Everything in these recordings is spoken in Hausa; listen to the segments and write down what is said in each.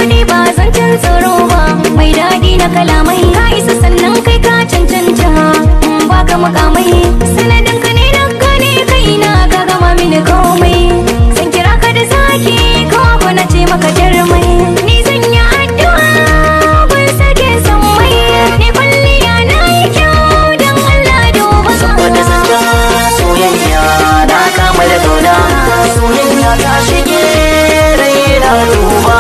Faɗi ba zancen tsoro ba, mai daɗi na kalamai. Ka isa sannan kai ka cancanta, in baka mukamai. Sanadin ka ne na gane kaina, ka gama mini komai. Zan kira ka da zaki ko ko na ce maka jarmai. Ni zan yi addu'a gun sake san mai. Ni kwalliya na yi kyau don Allah duba. Saboda zancen soyayya na kama da kauna, soyayya ta shige raina, duba.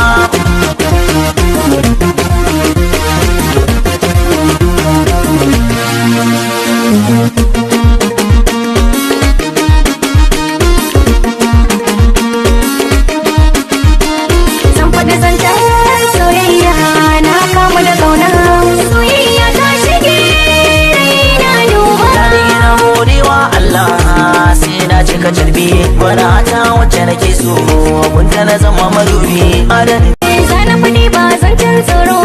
Zan faɗi zancen soyayya na kama da ƙauna. Soyayya ta shige raina, duba. Tare na godewa Allah sai na cika carbi, bana ta wacce nake so, gunta na zama madubi adan. Zana faɗi ba zancen tsoro.